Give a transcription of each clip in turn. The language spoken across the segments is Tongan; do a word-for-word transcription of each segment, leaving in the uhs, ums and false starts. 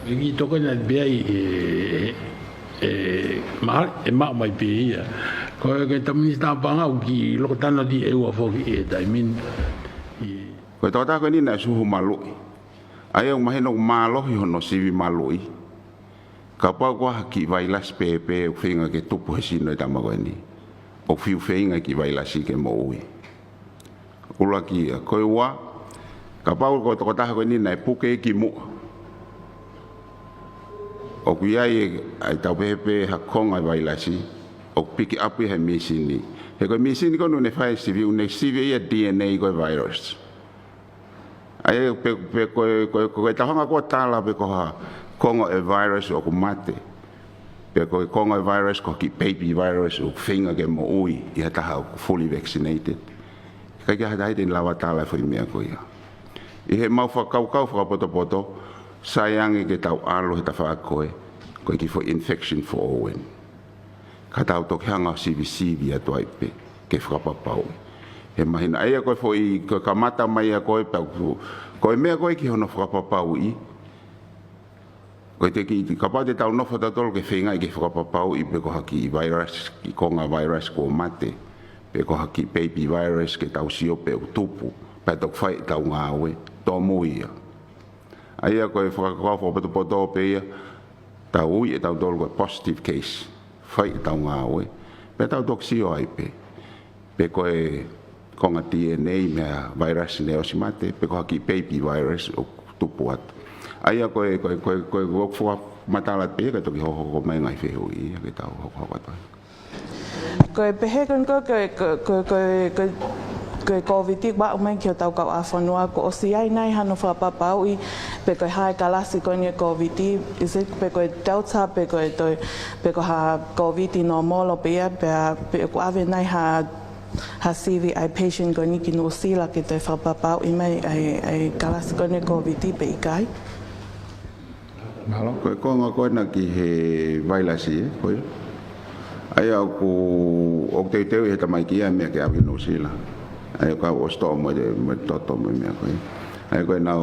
ʻE kiʻi tokoni atu pē ai ʻe, ʻe, ʻe, ma-, ʻe maʻu mai pē ia. Ko e, ko e tau minisitā paʻanga ʻoku kiʻi loko tano ʻi ʻEua foki he taimi ni. ʻI- Ko e tokotaha ko eni naʻe ʻosi huhu maluʻi. ʻA ia ʻoku mahino ʻoku mālohi hono sivi maluʻi. Kapau ko ha kiʻi vailasi pēpē ʻoku feinga ke tupu he sino e tama ko eni, ʻoku fiu feinga e kiʻi vailasi ke moʻui. ʻUluaki ia. Ko e ua, kapau ko e tokotaha ko eni naʻe puke ki muʻa, ʻoku ʻi ai e, ʻa e tau pehē pē ha konga e vailasi ʻoku piki ʻapu ia he mīsini. He ko e mīsini ko eni ʻoku ne fai e sivi, ʻoku ne sivi ia D N A ko e virus. ʻA ia pe, pe ko e, ko e, ko e tau hanga ko ē ʻo tala pe ko ha konga e virus ʻoku mate, pe ko e konga e virus ko ha kiʻi baby virus ʻoku feinga ke moʻui ʻi ha taha ʻoku fully vaccinated. ʻIkai ke ʻi ai ha taha ia te ne lava tala e foʻi meʻa ko ia. ʻI heʻemau fakakaukau fakapotopoto, sai ange ke tau ʻalu he tafaʻaki ko ē, ko e kiʻi foʻi infection foʻou eni. Ka tau toki hanga ʻo sivisivi atu ai pē ke fakapapauʻi. He mahino ʻa ia ko e foʻi, ko e kamata mai ia ko ē pea ʻoku, ko e meʻa ko ē ki hono fakapapauʻi. Ko e te kiʻi, kapau te tau nofo tautolu ke feingaʻi ke fakapapauʻi pe ko ha kiʻi virus, kiʻi konga virus kuo mate, pe ko ha kiʻi baby virus ke tau sio pe ʻoku tupu, pea toki fai ʻetau ngāue, tōmui ia. ʻA ia ko e fakakaukau fakapotopoto pē ia, tau ui ʻe tautolu ko e positive case, fai ʻetau ngāue, pea tau toki sio ai pē pe ko e konga D N A mei he virus naʻe ʻosi mate, pe ko ha kiʻi baby virus ʻoku tupu atu. ʻA ia ko e, ko e, ko e, ko e, ko e fakamatala pē ia ka toki hokohoko mai ngaahi fehuʻi ia ke tau hokohoko atu ai. Ko e pehē ko eni ko e, ko e, ko e, ko e, ko e, ko e Kōviti ʻoku aʻu mai ki hotau kauʻāfonua, kuo ʻosi ʻi ai nai hano fakapapauʻi pe ko e hā e kalasi ko eni e Kōviti, is it pe ko e Delta, pe ko e toe, pe ko ha Kōviti nōmolo pē ia, pea, pe ʻoku ʻave nai ha, ha sivi ʻa e patient ko eni ki Nuʻusila ke toe fakapapauʻi mai ʻa e, ʻa e kalasi ko eni e Kōviti pe ʻikai? Mālō, ko e konga ko ena ki he vailasi, ē, ko ia. ʻA ia ʻoku, ʻoku teuteu ʻe he tamaiki ia e meʻa ke ʻave ki Nuʻusila. ʻA ia ʻoku ʻosi toʻo mo e, mo e toto mo e meʻa ko ia. ʻA ia ko ʻenau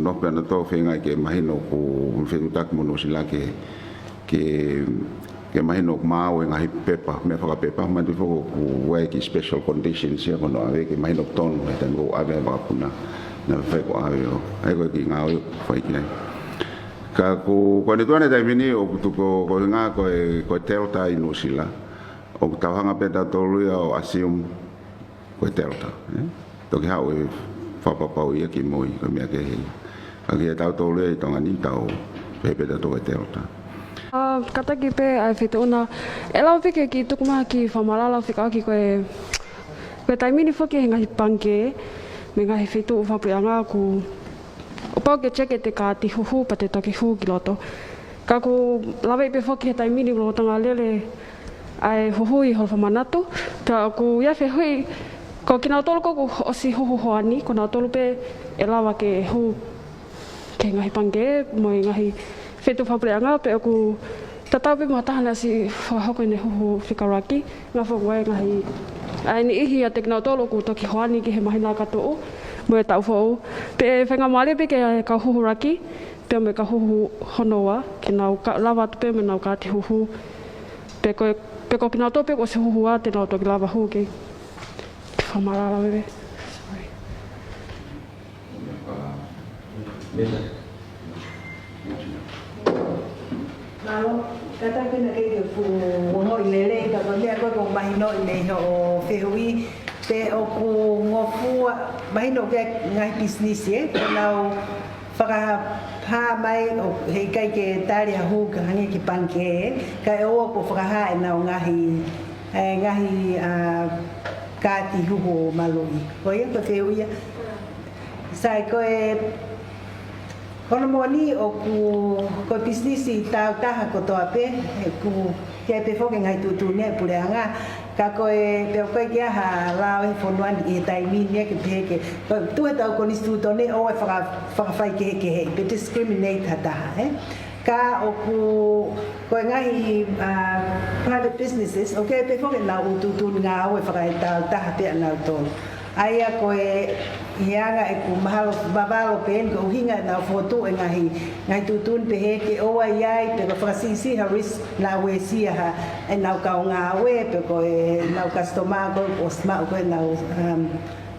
nofo pē ʻanautolu feingaʻi ke mahino ʻoku fetuʻutaki mo Nuʻusila ke, ke, ke mahino ʻoku maau e ngaahi pepa, meʻa fakapepa, manatuʻi foki ʻoku ʻi ai e kiʻi special conditions ia ko hono ʻave ke mahino ʻoku tonu he taimi ʻoku ʻave e vakapuna. Naʻe fai ko e ʻave ʻo. ʻA ia ko e kiʻi ngāue ʻoku fai ki ai. Ka ko, ko ʻene tuʻu ʻanai he taimi ni ʻoku tuʻu ko, ko e ʻuhinga ko e, ko e Delta ʻi Nuʻusila. ʻOku tau hanga pē tautolu ia ʻo assume ko e Delta, ē? Toki haʻu e fakapapau ia ki mui, ko e meʻa kehe ia. Ka kia tautolu ia ʻi Tonga ni tau pehē pē tautolu ko e Delta. ʻA, kātaki pē ʻa e feituʻu na, ʻe lava pē ke kiʻi tuku mai ha kiʻi fakamatala fekauʻaki ko e, ko e taimi ni foki he ngaahi pangikē, mo e ngaahi feituʻu fakapuleʻanga ʻoku ʻo pau ke check ʻete kaati huhu pea te toki hū ki loto. Ka ʻoku laveʻi pē foki he taimi ni ʻoku lolotonga lele ʻa e huhu ʻi holo fakamanatu. Pea ʻoku ʻi ai e fehuʻi, ko kinautolu ʻoku ʻosi huhu hoani, ko nautolu pē ʻe lava ke hū ki he ngaahi pangikē mo e ngaahi feituʻu fakapuleʻanga, pe ʻoku tatau pē mo ha taha naʻe ʻosi fakahoko ʻene huhu fekauʻaki, ngā fakaʻuhinga ngaahi, ʻa e niʻihi ʻiate kinautolu ʻoku toki hoani ki he māhina ka tuʻu, mo e taʻu foʻou. Pea ʻe faingamālie pē ke kau huhu ʻuluaki, pea mo e kau huhu hono ua, ke nau ka-, lava atu pē mo ʻenau kaati huhu. Pe ko, pe ko kinautolu pē kuo ʻosi huhu ʻa te nau toki lava hū ki he fakamatala pē. Sorry. Mālō, kātaki naʻe ʻikai ke fuʻu ongoʻi lelei, ka ko e meʻa ko ē ʻoku mahinoʻi mei hoʻo fehuʻi, pe ʻoku ngofua, mahino ki he ngaahi pisinisi, ē, ʻoku nau fakahā mai ʻo heʻikai ke tali ha hū ka hangē ki he pangikē, kae ʻoua kuo fakahā ʻenau ngaahi, ʻa e ngaahi, ʻa, kaati huhu ʻo maluʻi. Ko ia, ko e fehuʻi ia. Sai, ko e, ko hono moʻoni ʻoku, ko e pisinisi tāutaha kotoa pē, ʻoku ʻi ai pē foki e ngaahi tuʻutuʻuni ʻa e puleʻanga. Ka ko e, pea ʻoku ʻikai ke ʻi ai ha lao ʻi he fonua ni ʻi he taimi ni ia ke pehē ke, ko e tuʻu he ʻetau konisitūtone ʻoua ʻe faka-, fakafaikehekeheʻi, pe discriminate ha taha, ē? Ka ʻoku, ko e ngaahi, ʻa, private businesses, ʻoku ʻi ai pē foki ʻenau ʻū tuʻutuʻuni ngāue fakatāutaha pē ʻanautolu. ʻA ia ko e, He anga ʻeku mahalo vavalo pē eni ko e ʻuhinga ʻenau fokotuʻu e ngaahi, ngaahi tuʻutuʻuni pehē ke ʻoua ʻe ʻi ai pe ko e fakasiʻisiʻi ha risk naʻa uesia ha ʻenau kau ngāue pe ko ʻenau customer ko ē ʻosi maʻu ko ē ʻenau, um,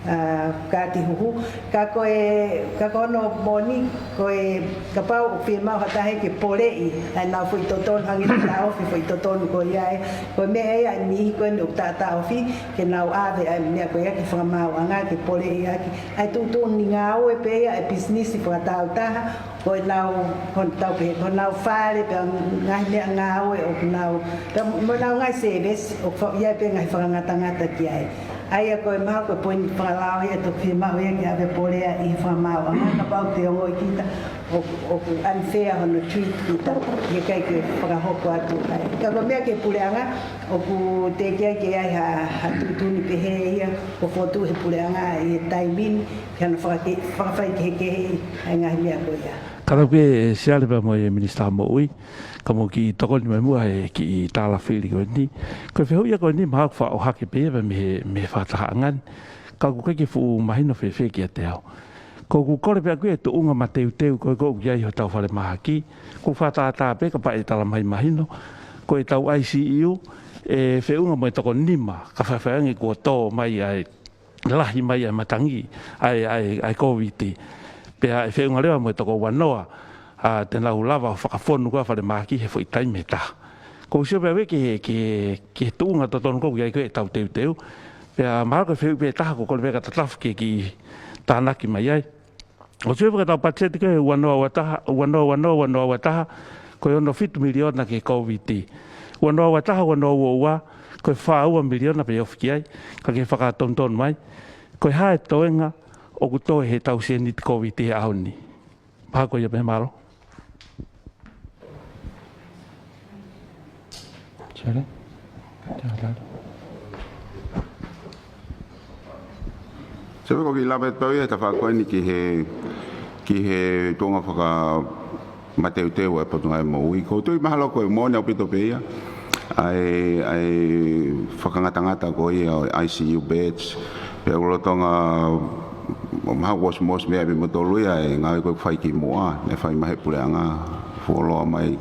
uh, kaati huhu. Ka ko e, ka ko hono moʻoni, ko e kapau ʻoku fiemaʻu ha taha ke poleʻi ʻa ʻenau foʻi totonu, hangē ko e taʻofi foʻi totonu ko ia ē. Ko e meʻa ia ʻa e niʻihi ko eni ʻoku taʻataʻofi ke nau ʻave ʻa e meʻa ko ia ki he fakamaauʻanga ke poleʻi ʻaki ʻa e tuʻutuʻuni ngāue pē ia ʻa e pisinisi fakataautaha, ko ʻenau, ko ʻenau pē, ko ʻenau fale pē ngaahi meʻangāue ʻoku nau, pea mo ʻenau ngaahi sēvesi ʻoku fa-, ʻi ai pē ngaahi fakangatangata ki ai. ʻA ia ko e mahalo ko e poini fakalao ia ʻoku fiemaʻu ia ke ʻave poleʻi ʻi he fakamaauʻanga, kapau te ongoʻi kita ʻoku, ʻoku unfair hono treat kita, ʻikai ke fakahoko atu ai. Ka ko e meʻa ki he puleʻanga, ʻoku teʻeki ai ke ʻi ai ha, ha tuʻutuʻuni pehē ia kuo fokotuʻu ʻe he puleʻanga ʻi he taimi ni, ke hano fakake-, fakafaikehekeheʻi ʻa e ngaahi meʻa ko ia. Ka tau pē, Siale, pea mo e Minisitā Moʻui, ka mou kiʻi tokoni mai muʻa he kiʻi tālafili ko eni. Ko e fehuʻi ia ko eni mahalo ʻoku faʻa ʻohake pē ia pea mei he, mei he fakatahaʻanga ni. Ka ʻoku ʻikai ke fuʻu mahino fēfē kiate au. Ko ʻeku kole pē ʻaʻaku ia e tuʻunga mateuteu ko ē ʻoku ʻi ai hotau falemahaki, ʻoku fakatātā pē kapau ʻe tala mai mahino, ko ʻetau I C U, ʻe feʻunga mo e toko nima, ka faifai ange kuo tō mai ʻa e lahi mai ʻa e matangi, ʻa e, ʻa e, ʻa e Kōviti. Pea ʻe feʻunga leva mo e toko uanoa, ʻa, te nau lava ʻo fakafonu ko ē ʻa e falemahaki he foʻi taimi ʻe taha. ʻOku ou sio pē au ia ki he, ki he, ki he tuʻunga totonu ko ē ʻoku ʻi ai ko ē ʻetau teuteu. Pea mahalo ko e fehuʻi pē ʻe taha ʻoku ou kole pē ke tatafu ke kiʻi tānaki mai ai. ʻOku ou sio pē ki heʻetau patiseti ko ē uanoa uataha, uanoa uanoa, uanoa uataha, ko e ono fitu miliona ki he Kōviti. Uanoa uataha, uanoa uaua, ko e fā ua miliona pē ʻe ofi ki ai, ka ke fakatonutonu mai. Ko e hā e toenga ʻoku tō ʻe heʻetau sēniti Kōviti he ʻaho ni? Pea ko ia pē, mālō. Sorry. Sorry, ko e kiʻi lave atu pē au ia he tafaʻaki ko eni ki he, ki he tuʻunga fakamateuteu ʻa e Potungāue Moʻui. ʻOku ou tui mahalo ko e moʻoni ʻaupito pē ia ʻa e, ʻa e fakangatangata ko ia ʻo e I C U beds. Pea ʻoku lolotonga mahalo kuo ʻosi, ʻosi meʻa pē mo tolu ia e ngāue ko ē ʻoku fai kimuʻa, naʻe fai mai ʻe he puleʻanga, fuoloa mai.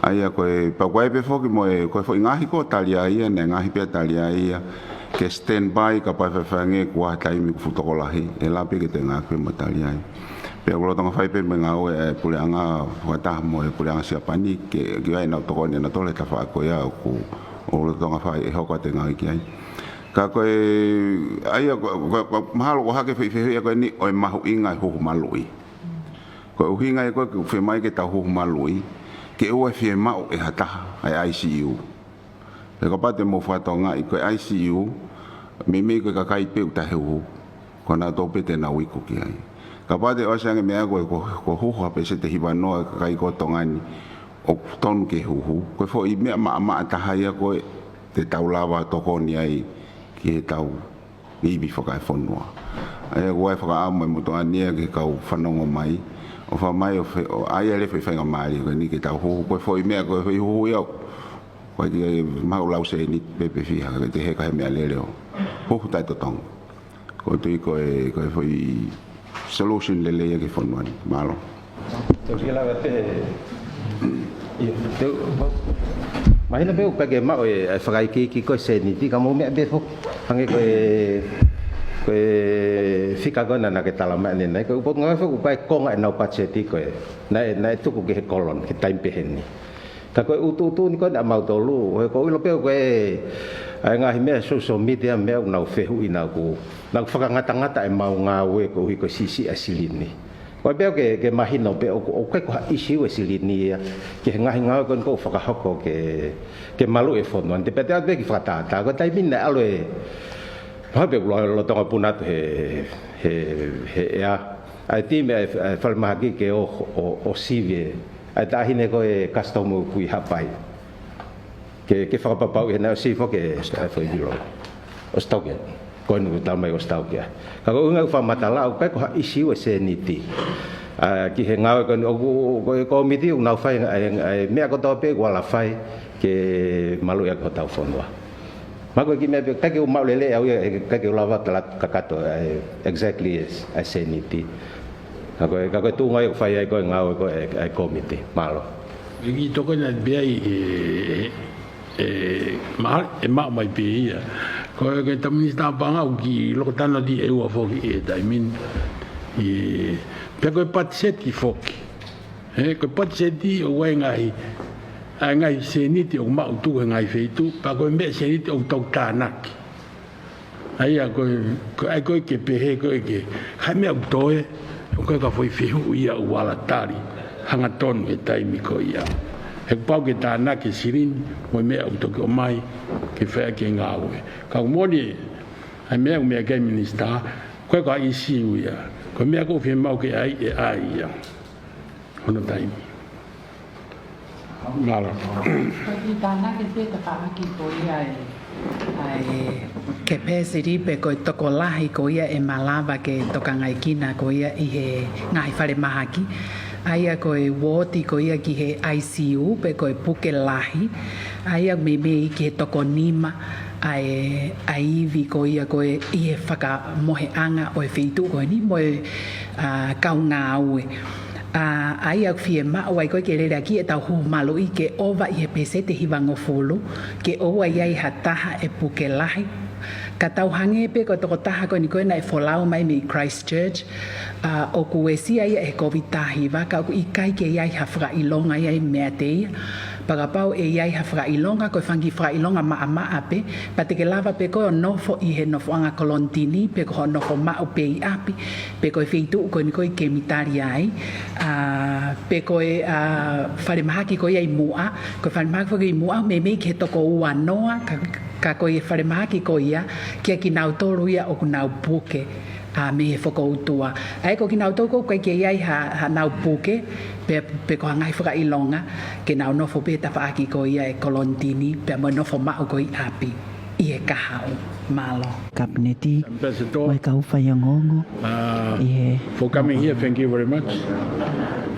ʻA ia ko e, pea ʻoku ʻi ai pē foki mo e, ko e foʻi ngaahi ko ē tali ai ia, naʻe ngaahi pē tali ai ia ke standby kapau ʻe faifai ange kuo ʻi ai ha taimi ʻoku fuʻu tokolahi, ʻe lava pē ke toe ngāueʻaki mo tali ai. Pea ʻoku lolotonga fai pē mo e ngāue ʻa e puleʻanga fakataha mo e puleʻanga Siapani ke, ke ʻi ai ʻenau tokoni ʻanautolu he tafaʻaki ko ia ʻoku, ʻoku lolotonga fai ʻe hoko atu e ngāue ki ai. Ka ko e, ʻa ia ko, ko, ko, mahalo ko e hā e fehuʻi ia ko eni ʻo e mahuʻinga e huhu maluʻi. Ko e ʻuhinga ia ko ē ʻoku fiemaʻu ke tau huhu maluʻi, ke ʻoua ʻe fiemaʻu ʻe ha taha ʻa e I C U. He kapau te mou fakatokangaʻi ko e I C U, meimei ko e kakai pē ʻoku taʻehuhu, ko nautolu pē te nau iku ki ai. Kapau te ʻosi ange meʻa ko e, ko, ko e huhu ha pēseti ʻe hivanoa e kakai ko Tonga ni ʻoku tonu ke huhu, ko e foʻi meʻa maʻamaʻa taha ia ko ē te tau lava tokoni ai ki heʻetau ivi fakaefonua. ʻA ia ʻoku ʻi ai e fakaʻamu ʻa e motuʻa ni ia ki he kau fanongo mai, ʻo fai mai ʻo fe-, ʻo ʻai ʻa e foʻi faingamālie ko eni ke tau huhu, ko e foʻi meʻa ko e foʻi huhu ia ʻoku ʻikai ke maʻu lau sēniti pē pe fiha, ka ke te heka he meʻalele ʻo huhu taʻetotongi. ʻOku ou tui ko e, ko e foʻi solution lelei ia ki he fonua ni. Mālō. Tau sio lava pē he, ʻio, teu, mahino pē ʻoku ʻikai ke maʻu e, e fakaikiiki ko e sēniti, ka mou meʻa pē foki. Hangē ko e, ko e fika ko ena naʻa ke tala mai ʻanenai, ko e ʻū potungāue foki ʻoku ʻikai konga ʻenau patiseti ko ē naʻe, naʻe tuku ki he column, ki he taimi pehē ni. Ka ko e ʻutuʻutu ni ko ena ʻamautolu, he ʻoku ou ʻilo pē ʻoku ʻi ai e ngaahi meʻa social media, meʻa ʻoku nau fehuʻi, nau ʻoku, nau fakangatangata ʻemau ngāue koeʻuhi ko e siʻisiʻi ʻa e silini. Ko e pehē ke, ke mahino pē ʻoku, ʻoku ʻikai ko ha issue e silini ia ki he ngaahi ngāue ko eni ʻoku fakahoko ke, ke maluʻi e fonua ni. Te pehē atu pē ke fakatātā, ko e taimi ni naʻe ʻalu e, mahalo pē ʻoku lolotonga puna atu he, he, he ʻea ʻa e timi ʻa e, ʻa e falemahaki ke ō, ʻo, ʻo sivi e ʻa e taʻahine ko e Customs ʻoku ʻi Haʻapai. Ke, ke fakapapauʻi he naʻe ʻosi foki e, e foʻi vilo. ʻOsi taukia. Ko eni ʻoku tala mai ʻosi taukia. Ka ko e ʻuhinga ʻeku fakamatala ʻoku ʻikai ko ha issue e sēniti. ʻA, ki he ngāue ko eni ʻoku, ko e kōmiti ʻoku nau fai, ʻa e, ʻa e meʻa kotoa pē ʻoku ala fai ke maluʻi ʻaki hotau fonua. Ka ko e kiʻi meʻa pē, ʻikai ke u maʻu lelei au ia, ʻikai ke u lava ke la-, kakato, ʻa e, exactly ʻa e, ʻa e sēniti. Ka ko e, ka ko e tuʻunga ia ʻoku fai ai ko e ngāue ko e, ʻa e kōmiti. Mālō. ʻE kiʻi tokoni atu pē ai ʻe, ʻe, ʻe, ma-, ʻe maʻu mai pē ia. Ko e, ko e Tama Minisitā Paʻanga ʻoku kiʻi loko tano ʻi ʻEua foki he taimi ni. ʻE, pea ko e patiseti foki. He, ko e patiseti ʻoku ʻi ai e ngaahi, ʻa e ngaahi sēniti ʻoku maʻu tuku he ngaahi feituʻu, pea ko e meʻa sēniti ʻoku tau tānaki. ʻA ia ko e, ko e, ʻa ia ko e ke pehē ko e ke, ha meʻa ʻoku toe, ʻoku ʻikai ko ha foʻi fehuʻi ia ʻoku ala tali hangatonu he taimi ko ia. He kuo pau ke tānaki e silini, mo e meʻa ʻoku toki ʻomai, ke fai ʻaki e ngāue. Ka ʻoku moʻoni, ʻa e meʻa ʻoku meʻa ki ai e Minisitā, ʻoku ʻikai ko ha ʻīsiu ia. Ko e meʻa ʻoku fiemaʻu ke ʻai, ʻe ʻai ia. Hono taimi. Mālō. Ko e kiʻi tānaki pē tafaʻaki ko ia ʻe, ʻa e capacity pe ko e tokolahi ko ia ʻe malava ke tokangaekina ko ia ʻi he ngaahi falemahaki. ʻA ia ko e uooti ko ia ki he I C U pe ko e puke lahi. ʻA ia meimei ki he toko nima ʻa e, ʻa e ivi ko ia ko e ʻi he fakamoheʻanga ʻo e feituʻu ko eni mo e, ʻa, kau ngāue. ʻA, ʻa ia ʻoku fiemaʻu ai ko e ke lele ʻaki ʻetau hū maluʻi ke ʻova ʻi he pēseti hivangofulu, ke ʻoua ʻe ʻi ai ha taha ʻe puke lahi. Ka tau hangē pē ko e tokotaha ko eni ko ē naʻe folau mai mei Christchurch, ʻa, ʻoku uesia ia ʻe he Kōviti taha hiva, ka ʻoku ʻikai ke ʻi ai ha fakaʻilonga ia ʻi mea te ia. Pea kapau ʻe ʻi ai ha fakaʻilonga, ko e fanga kiʻi fakaʻilonga maʻamaʻa pē, pea te ke lava pē koe ʻo nofo ʻi he nofoʻanga kolonitini, pe ko hoʻo nofo maʻu pē ʻi ʻapi, pe ko e feituʻu ko eni ko ē ʻoku ke mitali ai, ʻa, pe ko e, ʻa, falemahaki ko ia ʻi muʻa, ko e falemahaki ko ia ʻi muʻa, meimei ki he toko ua noa, ka, ka ko e falemahaki ko ia, kia kinautolu ia ʻoku nau puke, ʻa, mei he fokoutua. ʻA ia ko kinautolu ko ē ʻoku ʻikai ke ʻi ai ha, haʻanau puke, pe, pe ko ha ngaahi fakaʻilonga, ke nau nofo pē tafaʻaki ko ia ʻe kolonitini, pea mo e nofo maʻu ko ē ʻi ʻapi, ʻi he kahaʻu. Mālō. Kapineti, Ambassador, mo e kau faiongoongo, uh, ʻi he for coming here, thank you very much.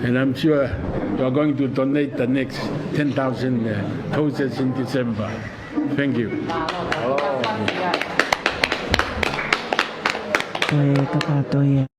And I'm sure you are going to donate the next ten thousand, uh, doses in December. Thank you. Ko e kakato ia.